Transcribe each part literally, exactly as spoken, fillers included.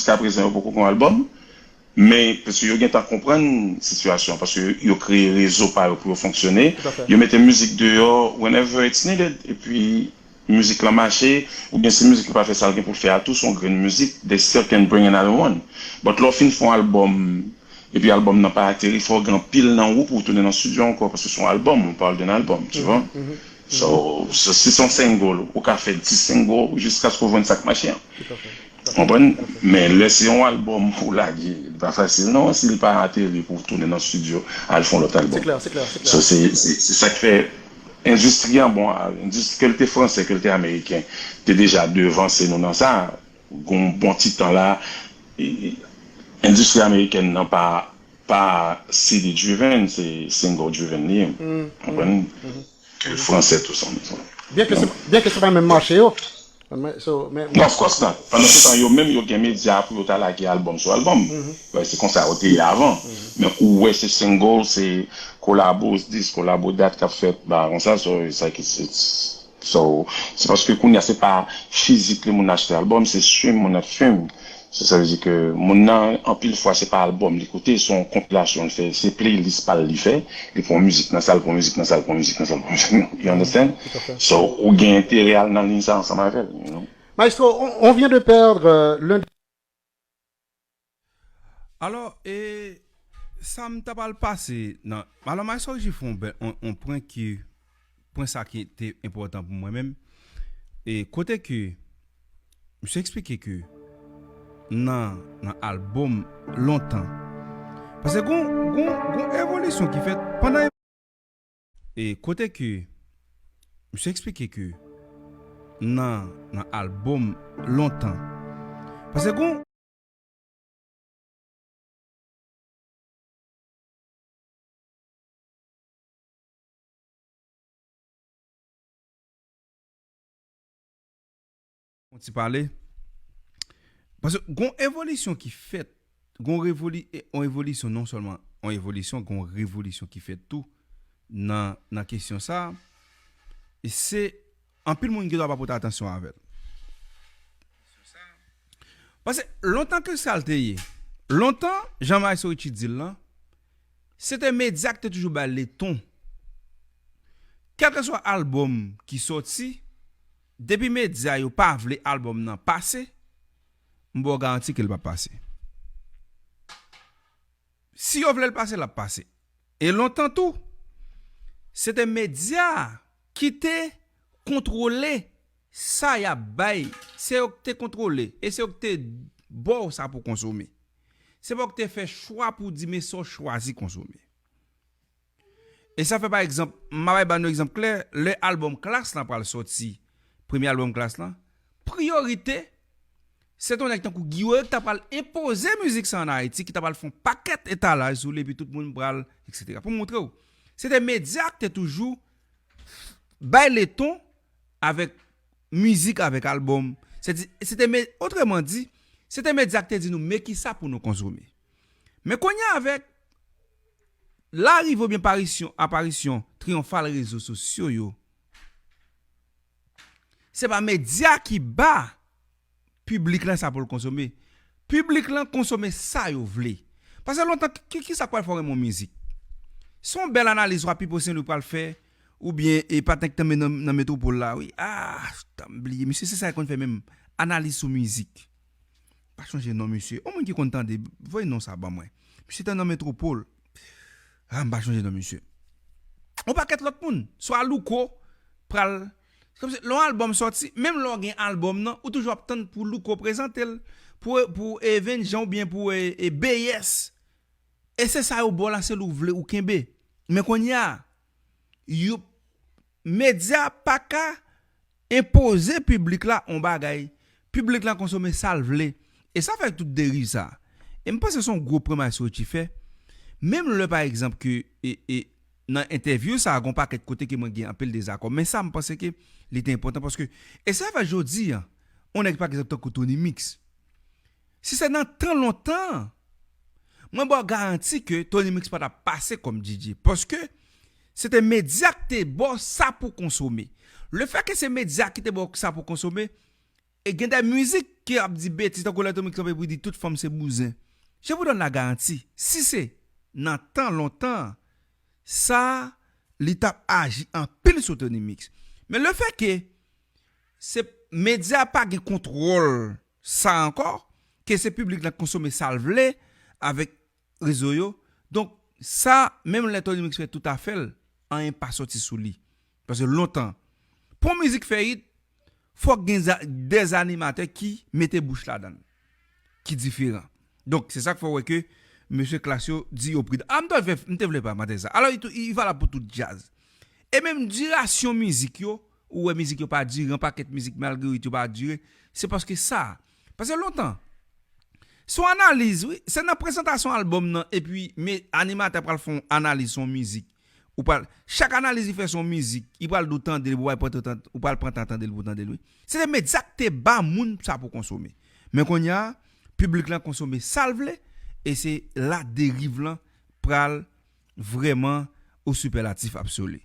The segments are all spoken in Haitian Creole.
jiskaprezan yo poko gen yon albòm. Men, paske yo gentan konprann sitiyasyon, paske yo, yo kreye rezo pa yo pou yo fonksyone. Yo mete mizik deyò whenever it's needed. Epi, mizik lan mache, oubyen si mizik lan pa fè sa l gen pou l fè a tou, se yon grenn mizik, they still can bring another one. But lè w fin fè yon albòm, epi albòm nan pa ateri, fò w gen anpil nan ou pou w tounen nan estidyo ankò, paske se yon albòm, on parle d'un album, tu vois. So, so, si se yon single, ou ka fè dis single jiskaske w jwenn sa k mache an. Konprann? Men lè se yon albòm pou lage, li pa fasil non, si li pa ateri pou w tounen nan estidyo, al fè yon lòt albòm. So, se, se, se sa k fè endistri an, bon, endistri, ke l te fransè, ke l te ameriken, te deja devanse nou nan sa. Gon bon ti tan la, e, endistri amerikèn nan pa, pa C D driven, se single driven li ye. Konprann? Ke fransè tou sa. Byen ke se, byen ke se pa menm mache yo. Men, so, men, non, of course not. Pandan se tan, yo menm, yo gen medya pou yo ta lage albòm sou albòm. Wè, se konsa yo te ye avan. Men ou wè se single, se kolabo dis, kolabo dat k ap fèt, ba, konsa, so, it's like, it's, it's, so, se paske kounye a se pa fizik li moun achte albòm, se stream moun ap stream. Se sa vle di ke moun nan, anpil fwa, se pa albòm li koute, se yon konpilasyon l fè, se playlist pa l li fè, li pran mizik nan sa, l pran mizik nan sa, l pran mizik nan sa, l pran mizik nan, you understand? So, ou gen enterè al nan liy sa ansanm avè l, you know? Maestro, on, on vient de perdre euh, l'un des Alò, e sa m ta pral pase nan. Alò, Maestro Richie fè yon, bèl- yon, yon pwen ki. Pwen sa ki te enpòtan pou mwen menm. E kote ke. Misye eksplike ke nan, nan albòm lontan. Paske gon, gon, gon evolisyon ki fèt pandan. E kote ke. Misye eksplike ke nan, nan albòm lontan. Paske gon. Yon ti pale. Paske gon evolisyon ki fèt, gon revoli, e, yon evolisyon, non sèlman yon evolisyon, gon revolisyon ki fèt tou nan, nan kesyon sa. E se anpil moun gen dwa pa pote atansyon avè l. Paske lontan ke sa l te ye. Lontan, jan Maestro Richie di l lan, se te medya ki te toujou bay leton. Kèlkeswa albòm ki sòti, depi medya yo pa vle albòm nan pase, m ba w garanti ke l p ap pase. Si yo vle l pase, l ap pase. E lontan tou, se te medya ki te kontwole sa y ap bay. Se yo ki te kontwole. E se yo ki te ba w sa pou konsome. Se pa yo ki te fè chwa pou di men sa w chwazi konsome. E sa fè pa egzanp, m a bay ba nou egzanp klè, lè albòm Klass lan pral sòti, premye albòm Klass lan, priyorite, se t on nèg tankou Guy Wewe ki ta pral enpoze mizik sa ann Ayiti, ki ta pral fè on pakèt etalaj sou li, epi tout moun pral, etsetera. Pou m montre w, se te medya ki te toujou bay leton avèk mizik, avèk albòm. Se di, se te me, otreman di, se te medya ki te di nou men kisa pou nou konsome. Men kounye a avèk larive oubyen parisyon, aparisyon triyonfal rezo sosyo yo, se pa medya ki ba piblik lan sa pou l konsome. Piblik lan konsome sa yo vle. Paske lontan, ki, ki sa k pral fè w renmen yon mizik? Se yon bèl analiz Wapipo Senlwi pral fè, oubyen e Patnèg Tanmen nan, nan metwopòl la, wi. Ah, m bliye, misye se sa l konn fè menm, analiz sou mizik. M pa chonje non misye. Yon moun ki konn tande, voye non sa ban mwen. Misye te nan metwopòl. Ah, m pa chonje non misye. Yon pakèt lòt moun, swa Louko, pral. Kòmsi, lè yon albòm sòti, menm lè w gen albòm nan, ou toujou ap tann pou Louko prezante l, pou, pou Even Jean oubyen pou e, e B S. E se sa yo ba w la, se l ou vle ou kenbe. Men kounye a, yo, medya pa ka enpoze piblik la yon bagay. Piblik la konsome sa l vle. E sa fè tout deriv sa. E m panse se yon gwo pwen Maestro Richie fè. Menm lè, pa egzanp, ke e, e, nan entèvyou sa a, gon pakèt kote ke mwen gen anpil dezakò. Men sa, m panse ke li te enpòtan paske, e sa fè jodi a, yon nèg, pa egzanp, tankou Tony Mix. Si se nan tan lontan, mwen ba w garanti ke Tony Mix pa t ap pase kòm D J. Paske se te medya ki te ba w sa pou konsome. Lefètke se medya ki te ba w sa pou konsome, e gen de mizik ki ap di betiz, tankou lè Tony Mix kanpe pou di tout fanm se bouzen. Je vous donne la garantie, si se nan tan lontan, sa, li t ap aji anpil sou Tony Mix. Men le fè ke se medya pa gen kontwòl sa ankò, ke se piblik lan konsome sa l vle avèk rezo yo. Donk, sa, menm lè Tony Mix fè tout afè l, anyen pa sòti sou li. Paske lontan, pou yon mizik fè hit, fòk gen za- des animatè ki mete bouch ladan l, ki diferan. Donk, se sa k fè w wè ke mesye Klass yo di yo pridan. A, m te vle, m te vle pa matè sa. Alò, li tou- li valab pou tout djaz. E menm dirasyon mizik yo, ou wè mizik yo pa dire, yon pakèt mizik malgre yo pa dire, se paske sa. Paske lontan, se yon analiz, wi, se nan prezantasyon albòm nan, epi men animatè pral fè yon analiz sou yon mizik. Ou pral, chak analiz li fè sou yon mizik, li pral di w tande l, ou pral pran tan, ou pral pran tan tande l pou tande l, wi. Se te medya k te ba moun sa pou konsome. Men kounye a, piblik lan konsome sa l vle, e se la deriv lan pral vrèman o sipèlatif absoli.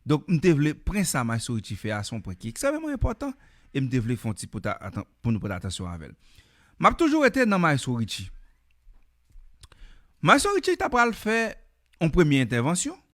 Donk, m te vle pwen sa Maestro Richie fè a, se yon pwen ki ekstrèmeman enpòtan, e m te vle fè yon ti pòte atan- pou nou pote atansyon avè l. M ap toujou rete nan Maestro Richie. Maestro Richie ta pral fè yon premye entèvansyon,